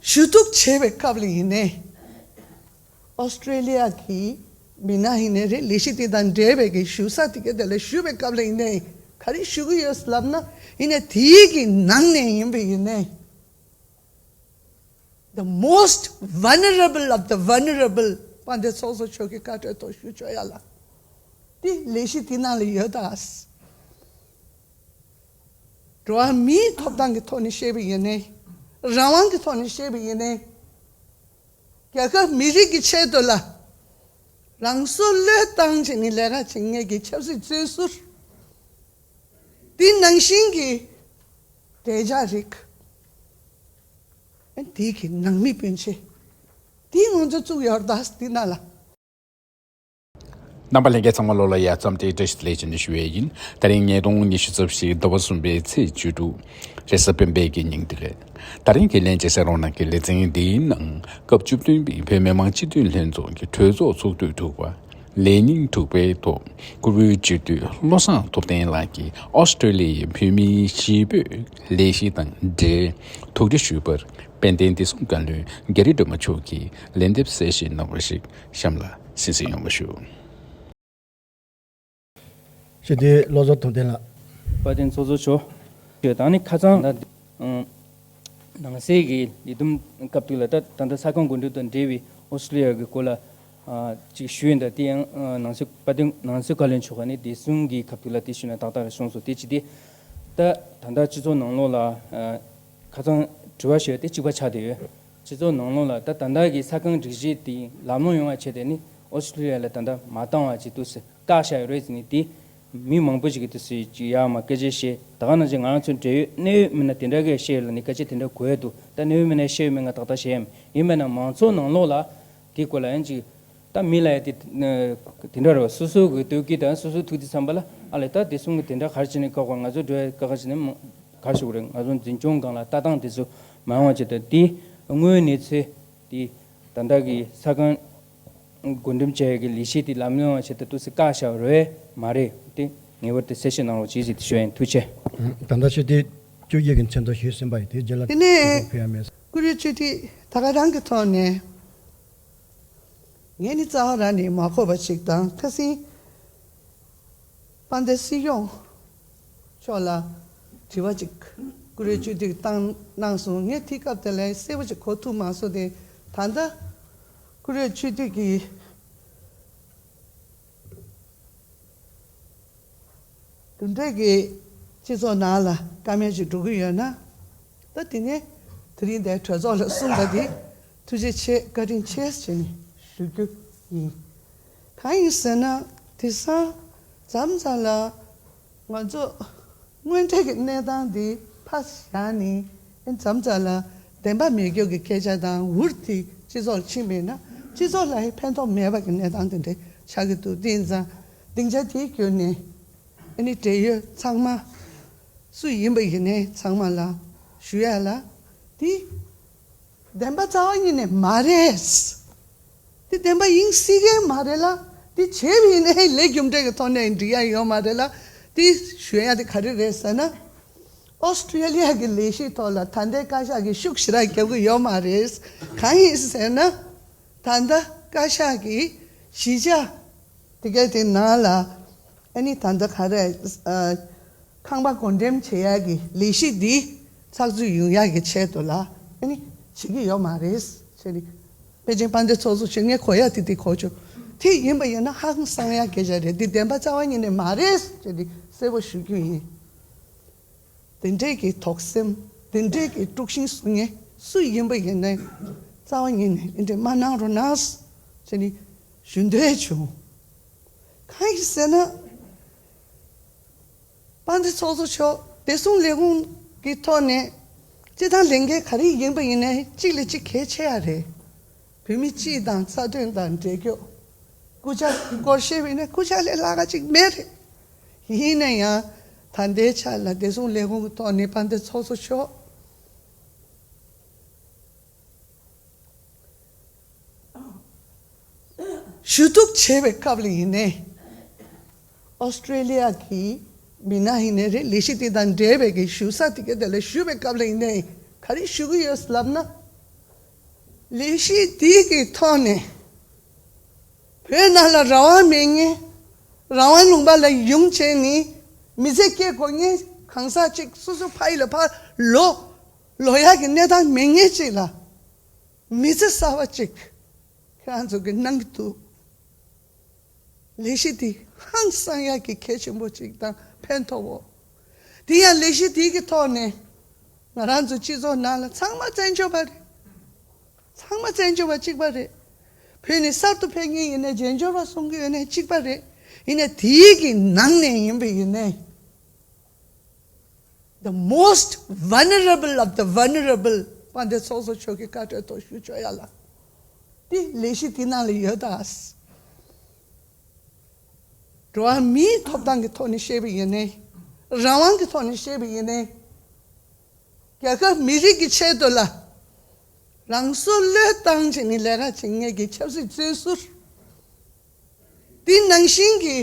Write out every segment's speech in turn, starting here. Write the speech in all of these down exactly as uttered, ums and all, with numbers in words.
ཞུ་གཏུག་བྱེད་པའི་སྐབས་ལ་ཡིན་ནའི། ཨོ་སི་ཀྲེ་ལི་ཡ་གི་མི་སྣ་ཡིན་ནའི་རེད། ལས་གཞི་དེ་དང་འབྲེལ་བའི་གི་ཞུ་ས་དེ་ག་དེ་ལ་ཞུ་བའི་སྐབས་ལ་ཡིན་ནའི། ག་རེ་ཞུ་གི་ཡོད་ལབ་ན། ཡིན་ནའི་དེའི་གི་ནང་ནས་ཡིན་པ་ཡིན་ནའི། The most vulnerable of the vulnerable དཔལ་ལྡན་ཚོགས་གཙོ་མཆོག་གི་བཀའ་འཁྲོལ་ཐོག་ཞུ་ཆོག་ཡ་ལ། དེ་ལས་གཞི་དེ་ནང་ལ་ཡོད་ད། འགྲོ་བ་མིའི་ཐོབ་ཐང་གི་ཐོག་ནས་བཤད་པ་ཡིན་ནའི། རང་དབང་གི་ཐོག་ནས་བཤད་པ་ཡིན་ནའི། རྒྱལ་ཁབ་མི་རིགས་ཀྱི་ཆེད་དུ་ལ། རང་སྲོག་བློས་བཏང་བྱས་ནས་ལས་ཀ་བྱེད་མཁན་གྱི་ཆབ་སྲིད་བཙོན་ཟུར། དེ་ནང་བཞིན་གྱི་བདེ་འཇགས་རིགས། དེའི་གི་ནང་མི་སྤུན་མཆེད། དེའི་ང་ཚོ་བཙུགས་ཡོད་རེད་ད་དེ་ན་ལ། རྣམ་པ་ལྷན་རྒྱས་ཚང་མ་ལོ་ལ་ཡ་འཚམས་འདྲི་བཀྲ་ཤིས་བདེ་ལེགས་ཅན་དུ་ཞུ་བས་ཡིན། ད་རིང་ཉིས་སྟོང་ཉི་ཤུ་རྩ་བཞི་ཟླ་བ་གསུམ་པའི་ཚེས་བཅུ་དྲུག་རེས་གཟའ་སྤེན་པའི་གི་ཉིན་དེ་རེད། ད་རིང་གི་ལན་ཅེ་སེ་རོང་ནང་གི་ལེ་ཚན་འདིའི་ནང་སྐབས་བཅུ་བདུན་པའི་བོད་མི་མང་སྤྱི་འཐུས་ལྷན་ཚོགས་ཀྱི་གྲོས་ཚོགས་ཚོགས་དུས་དྲུག་པ་ལས་ཉིན་དྲུག་པའི་ཐོག་སྐུ་བོད་སྤྱི་འཐུས་བློ་བཟང་ཐུབ་བསྟན་ལགས་ཀྱིས་ཨོ་སི་ཀྲོ་ལི་ཡའི་བོད་མིའི་གཞིས་སྤོས་ལས་གཞི་དང་འབྲེལ་ཐུགས་རེ་ཞུས་པར་དཔལ་ལྡན་བདེ་སྲུང་བཀའ་བློན་རྒྱ་རི་སྒྲོལ་མ་མཆོག་གིས་ལན་འདེབས་གསལ་བཤད་གནང་བ་ཞིག་གཤམ་ལ་གསན་གཟིགས་ཡོང་བ་ཞུ། ཞུ་དེ་བློ་བཟང་ཐུབ་བསྟན་ལགས། དཔལ་ལྡན་ཚོགས་གཙོ་མཆོག་ད་ནི་ཁ་སང་ད་ནང་སྲིད་ཀྱི་ལས་དོན་སྐབས་དུས་ལ་ད་ད་ལྟ་ས་ཁང་སྒོ་འགྲམ་དང་འབྲེལ་བའི་ཨོ་སི་ཀྲི་ལི་ཡ་གི་སྐོར་ལ་ཅིག་ཞུས་ཡིན། ད་དེ་ཡང་ནང་སྲིད་དཔལ་ལྡན་ནང་སྲིད་བཀའ་བློན་མཆོག་ག་ནི་བདེ་སྲུང་གི་སྐབས་དུས་ལ་དེ་ཞུས་ན་ཏག་ཏག་རེད་གསུངས་སོང་། དེ་ཅི་སྟེ་ད་ད་ལྟ་སྤྱི་ཚོགས་ནང་ལོགས་ལ་ཁ་སང་དྲི་བ་ཞུས་ཏེ་གཅིག་པ་ཆགས་བསྡད་ཡོད། སྤྱི་ཚོགས་ནང་ལོགས་ལ་ད་ད་ལྟ་གི་ས་ཁང་སྒྲིག་གཞི་དེ་ལམ་ལྷོང་ཡོང་བ་བྱས་ཏེ་ནི་ཨོ་སི་ཀྲི་ལི་ཡ་ལ་ད་ལྟ་མ་བཏང་བ་ཅིག་ཏུ་སི་བཀག་བཞག་ཡོད་རེད་ཟེར་ནས་དེ་མི་མང་པོ་ཞིག་གིས་དུ་སི་ཅིག་ཡར་མར་སྐད་ཆ་བཤད། ད་ག་ནང་བཞིན་ང་རང་ཚོའི་འབྲེལ་ཡོད་གནད་ཡོད་མི་སྣ་དེ་འདྲ་གིས་བཤད་ཡོད་ལ་ནི་སྐད་ཆ་དེ་འདྲ་གོ་ཡ་འདུག་ད་གནད་ཡོད་མི་སྣས་བཤད་ཡོད་མེད་ང་ཏག་ཏག་ཤེས་ཡ་མེད། ཡིན་པས་ན་མང་ཚོགས་ནང་ལོགས་ལ་དེའི་སྐོར་ལ་ཡང་ཅིག་ད་མི་ལ་ཡ་དེ་དེ་འདྲ་རེད་བ། སོ་སོ་གི་ལྟོ་གོས་དང་སོ་སོ་ཐུག་དུས་ཙམ་པ་ལ་ཨ་ལས་ད་བདེ་སྲུང་གི་དེ་འདྲ་ག་རེ་བྱས་ནས་བཀག་པ། ང་ཚོ་འགྲོ་ཡ་བཀག་བྱས་ནས་ག་རེ་ཞུ་དགོས་རེད། ང་ཚོ་འཛིན་སྐྱོང་སྒང་ལ་ལྟ་སྟངས་དེ་ཚོ་མ་ཡོང་བ་བྱས་ཏེ་དེ་དངོས་ཡོད་གནས་ཚུལ་དེ་ད་ལྟ་གི་ས་ཁང་བགོ་འགྲེམས་བྱས་ཡ་གི་ལས་གཞི་དེ་ལམ་ལྷོང་བྱས་ཏེ་ཏུ་སི་བཀག་བཞག་རེད་མ་རེད། དེ་ངེས་པར་དུ་གསལ་བཤད་གནང་རོགས་གྱིས་ཟེར་ཏེ་ཞུ་ཡ་ཡིན། ཐུགས་རྗེ་ཆེ། ད་ལྟ་ཆུ་དེ་བཅུ་གཅིག་གི་མཚན་ཐོ་ཞུས་ཟིན་པ་ཡིན། དེ་རྗེས་ལ་དེ་ནས་ཕུལ་ཡ་མེད། ཀུ་རེ་ཆུ་ཐིག་ད་ག་རང་གི་ཐོག་ནས་ངས་ནི་རྩ་བ་རང་ནས་མ་གོ་བ་ཞིག་དང་ཁ་སང་དཔལ་ལྡན་སྲིད་སྐྱོང་མཆོག་ལ་དྲི་བ་ཅིག་ཀུ་རེ་ཆུ་ཐིག་བཏང་གནང་སོང་། ངས་དེ་སྐབས་དེ་ལ་གསལ་པོ་ཅིག་གོ་ཐུབ་མ་སོང་། དེ་ད་ལྟ་ཀུ་རེ་ཆུ་ཐིག་གིས་དེ་འདྲས་ཀྱི་སྤྱི་ཚོགས་ནང་ལ་བཀའ་མོལ་ཅིག་འགྲོ་གི་ཡོད་ན། ད་དེ་ནས་དེ་རིང་འདིར་གྲོས་ཚོགས་ལ་གསུངས་པ་དེ་ཐུགས་རྗེ་ཆེ་བཀའ་དྲིན་ཆེ་ཟེར་ནས་ཞུ་རྒྱུ་ཡིན། གང་ཡིན་ཟེར་ན་དེང་སང་མཚམས་མཚམས་ལ་ང་ཚོ་དངོས་འབྲེལ་གྱི་གནས་སྟངས་འདི་ཕར་བཞག་ནས་མཚམས་མཚམས་ལ་བདེན་པ་མེད་རྒྱུ་གི་སྐད་ཆ་དང་འུར་དེ་སྤྱི་ཚོགས་ལ་ཕྱིན་པས་ན་སྤྱི་ཚོགས་ལ་ཕན་ཐོགས་མེད་པ་གི་གནས་སྟངས་དེ་འདྲ་ཆགས་ཀྱི་འདུག་དེ་ཡིན་ཙང་སྡིངས་ཆ་དེའི་བརྒྱུད་ནས་ཨ་ནི་འབྲེལ་ཡོད་ཚང་མ་སུ་ཡིན་པ་ཡིན་ནའི་ཚང་མ་ལ་ཞུ་ཡ་ལ་དེ། བདེན་པ་རྩ་བ་ཉིད་ནས་མ་རེད། དེ་བདེན་པ་ཡིན་སྲིད་ཀྱི་མ་རེད་ལ། དེ་བྱས་པ་ཡིན་ནའི་ལས་རྒྱུ་འབྲས་ཀྱི་ཐོག་ནས་འགྲིག་ཡ་ཡོད་མ་རེད་ལ། དེ་ཞུ་ཡ་དེ་ག་རེ་རེད་ཟེར་ན། ཨོ་སི་ཀྲི་ལི་ཡ་གི་ལས་གཞིའི་ཐོག་ལ་ད་ལྟའི་བཀའ་ཤག་གིས་ཤུགས་ཞེ་དྲག་རྒྱབ་ཀྱི་ཡོད་མ་རེད། གང་ཡིན་ཟེར་ན། ད་ལྟ་བཀའ་ཤག་གི་གཞིས་ཆགས་དེ་གའི་དེ་ནང་ལ་ཨ་ནི་ད་ལྟ་ག་རེ་ཨ། ཁང་པ་བགོ་འགྲེམས་བྱེད་ཡག་གི་ལས་གཞི་འདི་ཚགས་ཚུད་ཡོང་ཡག་གི་ཆེད་དུ་ལ་ཨ་ནི་བྱེད་ཀྱི་ཡོད་མ་རེད་ཟེར་ནས། པེ་ཅིང་དཔལ་ལྡན་ཚོགས་གཙོ་མཆོག་ངས་གོ་ཡག་དེ་དེ་གོ་བྱུང་། དེ་ཡིན་པ་ཡིན་ན་ཧང་སང་ཡག་སྐད་ཆ་རེད། འདི་བདེན་པ་རྩ་བ་ཉིད་ནས་མ་རེད་ཟེར་ནས་གསལ་པོ་ཞུ་རྒྱུ་ཡིན། དེ་འདྲས་ཀྱི་དོགས་སེམས་དེ་འདྲས་ཀྱི་དཀྲུག་ཤིང་བཟོ་མཁན་སུ་ཡིན་པ་ཡིན་ནའི་རྩ་བ་ཉིད་ནས་འདི་འདྲས་མ་གནང་རོགས་གནང་ཟེར་ནས་ཞུ་འདོད་བྱུང་། གང་ཡིན་ཟེར་ན། དཔལ་ལྡན་ཚོགས་གཙོ་མཆོག་བདེ་སྲུང་ལས་ཁུངས་ཀྱི་ཐོག་ནས་སྤྱི་བཏང་ལས་འགན་ག་རེ་ཡིན་པ་ཡིན་ནའི་གཅིག་ལས་གཅིག་གལ་ཆེ་ཡ་རེད། བོད་མི་སྤྱི་དང་རྩ་དོན་དང་འབྲེལ་རྒྱུ། སྐུ་ཕྱྭ་སྐོར་བཤད་པ་ཡིན་ན་སྐུ་ཕྱྭ་ལས་ལྷག་ག་ཅིག་མེད་རེད། ཡིན་ན་ཡང་ད་ལྟའི་ཆ་ལ་བདེ་སྲུང་ལས་ཁུངས་ཀྱི་ཐོག་ནས་དཔལ་ལྡན་ཚོགས་གཙོ་མཆོག་ཞུ་གཏུག་བྱེད་པའི་སྐབས་ལ་ཡིན་ནའི། ཨོ་སི་ཀྲེ་ལི་ཡ་གི་མི་སྣ་ཡིན་ནའི་རེད། ལས་གཞི་དེ་དང་འབྲེལ་བའི་གི་ཞུ་ས་དེ་ག་དེ་ལ་ཞུ་བའི་སྐབས་ལ་ཡིན་ནའི་ག་རེ་ཞུ་གི་ཡོད་ལབ་ན། ལས་གཞི་འདི་གི་ཐོག་ནས་བོད་ནང་ལ་རང་དབང་མེད་མཁན། རང་དབང་ལུང་པ་ལ་ཡོང་བྱས་ནས་མི་ཚེ་སྐྱེལ་དགོས་མཁན་གང་ཟག་ཅིག་སོ་སོ་ཕ་ཡུལ་ལ་ཕར་ལོག་ལོག་ཡག་གི་གནས་སྟངས་མེད་མཁན་ཅིག་ལ་མི་ཚེ་གསར་པ་ཅིག་ཁྱེད་རང་ཚོ་གི་གནང་གི་འདུག་ལས་གཞི་འདི་ཧང་སང་ཡག་གི་གལ་ཆེན་པོ་ཅིག་དང་ཕན་ཐོགས་འོ། དེ་ཡང་ལས་གཞི་འདི་གི་ཐོག་ནས་ང་རང་ཚོ་སྤྱི་ཚོགས་ནང་ལ་ཚང་མ་བཙན་བྱོལ་བ་རེད། ཚང་མ་བཙན་བྱོལ་བ་གཅིག་པ་རེད། བོད་ནས་གསར་དུ་ཕེབས་མཁན་ཡིན་ནའི་རྒྱན་འབྱོར་བ་གསུང་གི་ཡོད་ནའི་གཅིག་པ་རེད། ཡིན་ནའི་དེའི་གི་ནང་ནས་ཡིན་པ་ཡིན་ནའི། The most vulnerable of the vulnerable དཔལ་ལྡན་ཚོགས་གཙོ་མཆོག་གི་བཀའ་འཁྲོལ་ཐོག་ཞུ་ཆོག་ཡ་ལ། དེ་ལས་གཞི་དེ་ནང་ལ་ཡོད་ད། འགྲོ་བ་མིའི་ཐོབ་ཐང་གི་ཐོག་ནས་བཤད་པ་ཡིན་ནའི། རང་དབང་གི་ཐོག་ནས་བཤད་པ་ཡིན་ནའི། རྒྱལ་ཁབ་མི་རིགས་ཀྱི་ཆེད་དུ་ལ། རང་སྲོག་བློས་བཏང་བྱས་ནས་ལས་ཀ་བྱེད་མཁན་གྱི་ཆབ་སྲིད་བཙོན་ཟུར། དེ་ནང་བཞིན་གྱི་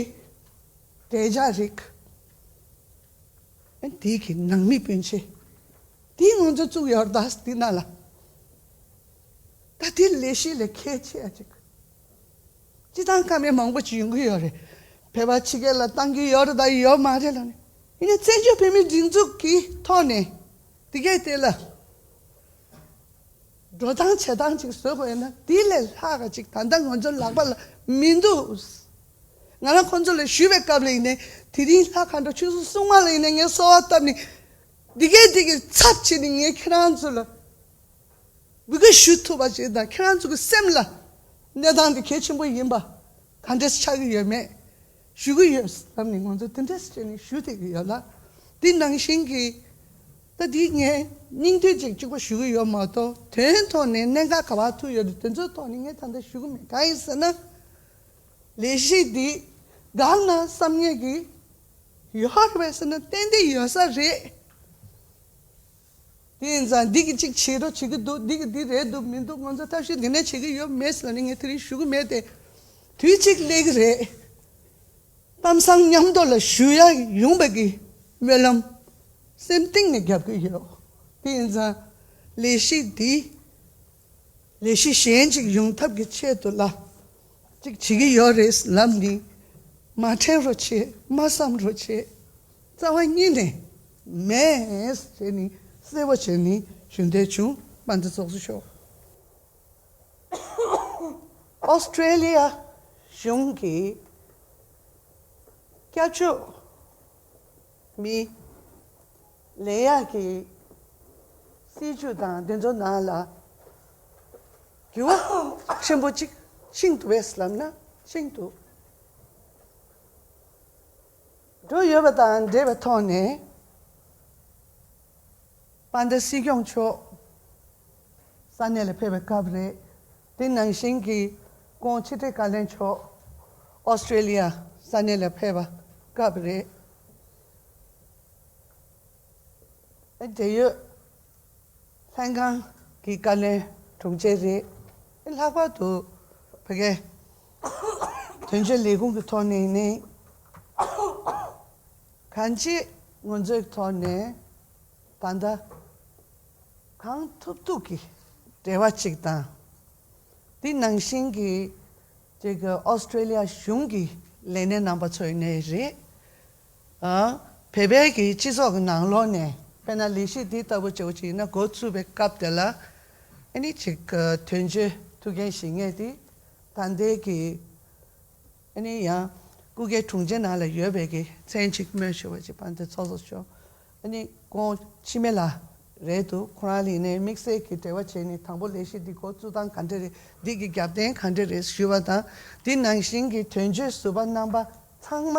བདེ་འཇགས་རིགས། དེའི་གི་ནང་མི་སྤུན་མཆེད། དེ་ང་ཚོ་བཙུགས་ཡོད་རེད་ད་འདི་ན་ལ། ད་དེ་ལས་གཞི་ལས་གལ་ཆེ་ཡ་ཅིག་སྤྱི་བཏང་ཀ་མེད་མང་པོ་ཅིག་ཡོང་གི་ཡོད་རེད། བོད་པ་ཕྱི་རྒྱལ་ལ་བཏང་གི་ཡོད་རེད་ད་ཡོད་མ་རེད་ལ་ནི། ཡིན་ནའི་བཙན་བྱོལ་བོད་མིའི་སྒྲིག་འཛུགས་ཀྱི་ཐོག་ནས་དེ་གས་དེ་ལ་འགྲོ་སྟངས་བྱེད་སྟངས་ཅིག་བཟོ་དགོས་ཡོད་ན་དེ་ལས་ལྷག་ག་ཅིག་ད་ལྟ་ང་ཚོ་ལག་པ་ལ་མི་འདུག་ང་རང་ཁོང་ཚོ་ལ་ཞུས་པའི་སྐབས་ལ་ཡིན་ནའི་དེ་རིང་ལྷ་མཁའ་འགྲོ་ཆོས་སྲུང་སྲུང་མ་ལ་ཡིན་ནའི་ངས་གསོལ་བ་བཏབ་ནས་འདི་གས་འདི་གས་ཚབ་བྱས་ནས་ངས་ཁྱེད་རང་ཚོ་ལ་འབོད་སྐུལ་ཞུ་ཐུབ་པ་ཞིག་དང་ཁྱེད་རང་ཚོ་གི་སེམས་ལ་གནས་སྟངས་འདི་གལ་ཆེན་པོ་ཡིན་པ་ག་འདྲས་ཆགས་ཀྱི་ཡོད་མེད་ཞུ་གི་ཡོད་ལབ་ནས་ང་ཚོ་དེ་འདྲས་བྱས་ནས་ཞུ་བསྡད་ཀྱི་ཡོད་ལ། འདི་ནང་བཞིན་གྱི་ད་འདི་ངས་སྙིང་བསྡུས་ཅིག་གཅིག་པ་ཞུ་གི་ཡོད་མ་གཏོགས་དོན་ཐོག་ནས་གནད་འགག་ག་པར་ཐུག་ཡོད་རེད་དེ་ཚོའི་ཐོག་ནས་ངས་ད་ལྟ་ཞུ་གི་མེད། གང་ཡིན་ཟེར་ན། ལས་གཞི་འདི་འགག་ན་བསམ་ངེས་ཀྱི་ཡོད་རེད་པས་ཟེར་ན་ཏན་ཏན་ཡོད་ས་རེད། དེ་ཡིན་ཙང་འདི་གི་གཅིག་བྱེད་རོགས་བྱེད་ཀྱི་འདུག་འདི་གི་འདི་རེད་འདུག་མི་འདུག་ང་ཚོ་ཐབས་ཤེས་འདི་ནས་བྱེད་ཀྱི་ཡོད་མེད་ཟེར་ནས་ངས་དེ་རིང་ཞུ་གི་མེད་དེ། དུས་གཅིག་སླེབས་ཀྱི་རེད། གཏམ་བཟང་མཉམ་དུ་ལ་ཞུ་ཡ་ཡོང་བའི་གི་སྨོན་ལམ་སེམས་གཏིང་ནས་རྒྱབ་ཀྱི་ཡོད། དེ་ཡིན་ཙང་ལས་གཞི་འདི་ལས་གཞི་གཞན་ཅིག་ཡོང་ཐབས་ཀྱི་ཆེད་དུ་ལ་ཅིག་བྱེད་ཀྱི་ཡོད་རེད་ལབ་ནི་མ་དྲན་རོགས་བྱེད་མ་བསམ་རོགས་བྱེད། རྩ་བ་ཉིད་ནས་མེད་ཟེར་ནི་གསལ་པོ་བྱས་ནི་ཞུ་འདོད་བྱུང་། དཔལ་ལྡན་ཚོགས་གཙོ་མཆོག་ཨོ་སི་ཀྲེ་ལི་ཡ་གཞུང་གི་སྐྱབས་བཅོལ་མི་ལེན་ཡག་གི་སྲིད་བྱུས་དང་དེ་ཚོ་ནང་ལ་འགྱུར་བ་ཆེན་པོ་གཅིག་ཕྱིན་འདུག་པས་ལབ་ན་ཕྱིན་འདུག་འགྲོ་ཡོད་པ་དང་འབྲེལ་བའི་ཐོག་ནས་དཔལ་ལྡན་སྲིད་སྐྱོང་མཆོག་ས་གནས་ལ་ཕེབས་པའི་སྐབས་རེད། དེ་ནང་བཞིན་གྱི་ཁོང་ཕྱི་དྲིལ་བཀའ་བློན་མཆོག་ཨོ་སི་ཀྲེ་ལི་ཡ་ས་གནས་ལ་ཕེབས་པ་སྐབས་རེད། འབྲེལ་ཡོད་ལྷན་ཁང་གི་བཀའ་བློན་དྲུང་ཆེ་རེད། ལྷག་པར་དུ་བོད་སྐད་དོན་གཅོད་ལས་ཁུངས་ཀྱི་ཐོག་ནས་ནི་གང་ཅི་ང་ཚོའི་ཐོག་ནས་ད་ལྟ་གང་ཐུབ་ཐུབ་ཀྱི་འབྲེལ་བ་ཅིག་དང་། འདི་ནང་བཞིན་གྱི་ཅིག་ཨོ་སི་ཀྲེ་ལི་ཡ་གཞུང་གི་ལས་སྣེ་རྣམ་པ་ཚོ་ཡིན་ནའི་རེད། ཨ། བོད་པའི་གི་སྤྱི་ཚོགས་ཀྱི་ནང་ལོགས་ནས་དཔེར་ན་ལས་གཞི་འདི་ལྟ་བུ་བྱེད་པ་ཅིག་ཡིན་ན་འགོ་བཙུགས་པའི་སྐབས་དེ་ལ་ཨ་ནི་ཅིག་དོན་གཅོད་ཐུགས་འགན་བཞེས་མཁན་དེ་ད་ལྟའི་གི་ཨ་ནི་ཡང་སྐུ་སྒེར་དྲུང་ཆེ་ནང་ལ་ཡོད་པའི་གི་མཚན་གཅིག་སྨོས་ཞུ་བ་ཅིག་དཔལ་ལྡན་ཚོགས་གཙོ་མཆོག་ཨ་ནི་ཁོང་འཆི་མེད་ལགས་རེད་འདུག་ཁོ་རང་ལ་ཡིན་ནའི་དམིགས་བསལ་གྱི་འབྲེལ་བ་བྱས་ནས་དང་པོ་ལས་གཞི་འདི་འགོ་བཙུགས་སྟངས་ག་འདྲ་རེད། འདི་གི་རྒྱབ་རྟེན་ག་འདྲ་རེད་ཞུས་པ་དང་། འདི་ནང་བཞིན་གྱི་དོན་གཅོད་ཟུར་པ་རྣམ་པ་ཚང་མ་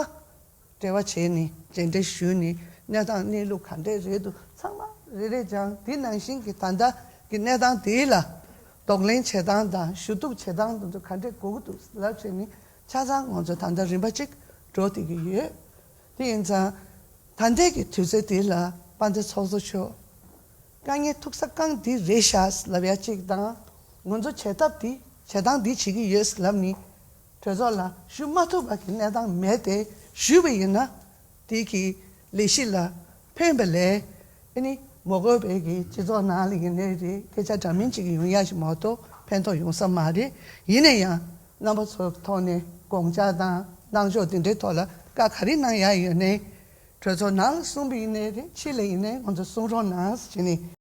འབྲེལ་བ་བྱས་ནས་མཇལ་འཕྲད་ཞུས་ནས་གནས་སྟངས་གནས་ལུགས་ག་འདྲ་རེད་འདུག་ཚང་མ་རེ་རེ་སྦྱངས། འདི་ནང་བཞིན་གྱི་ད་ལྟ་གི་གནས་སྟངས་འདི་ལ་གདོང་ལེན་བྱེད་སྟངས་དང་ཞུ་གཏུག་བྱེད་སྟངས་དེ་ཚོ་ག་འདྲ་དགོས་ཀྱི་འདུག་ལབ་བྱས་ནས་ཆ་ཚང་ང་ཚོ་ད་ལྟ་རིམ་པ་གཅིག་འགྲོ་བསྡད་ཀྱི་ཡོད། དེ་ཡིན་ཙང་། ད་ལྟའི་གི་དུས་ཚོད་འདི་ལ་དཔལ་ལྡན་ཚོགས་གཙོ་མཆོག་དཀའ་ངལ་ཐུག་ས་རྐང་འདི་རེད་ཤག་ལབ་ཡ་གཅིག་དང་། ང་ཚོ་བྱེད་ཐབས་འདི་བྱེད་སྟངས་འདི་བྱེད་ཀྱི་ཡོད་ལབ་ནི་གྲོས་ཚོགས་ལ་ཞུ་མ་ཐུབ་པ་གི་གནས་སྟངས་མེད་དེ་ཞུས་པ་ཡིན་ན་དེ་གི་ལས་གཞི་ལ་ཕན་པ་ལས་ཨ་ནི་མ་དགོས་པའི་གི་སྤྱི་ཚོགས་ནང་ལ་ཡིན་ནའི་རེད། སྐད་ཆ་འདྲ་མིན་གཅིག་ཡོང་ཡ་ཞིག་མ་གཏོགས་ ཕན་ཐོགས་ཡོང་ས་མ་རེད། ཡིན་ན་ཡང་རྣམ་པ་ཚོའི་ཐོག་ནས་དགོངས་འཆར་དང་གནང་ཕྱོགས་དེ་འདྲའི་ཐོག་ལ་བཀའ་ག་རེ་གནང་ཡག་ཡོད་ནའི། གྲོས་ཚོགས་ནང་ལ་གསུངས་པ་ཡིན་ནའི་རེད། ཕྱི་ལ་ཡིན་ནའི་ང་ཚོ་གསུང་རོགས་གནང་ཟེར་ནས་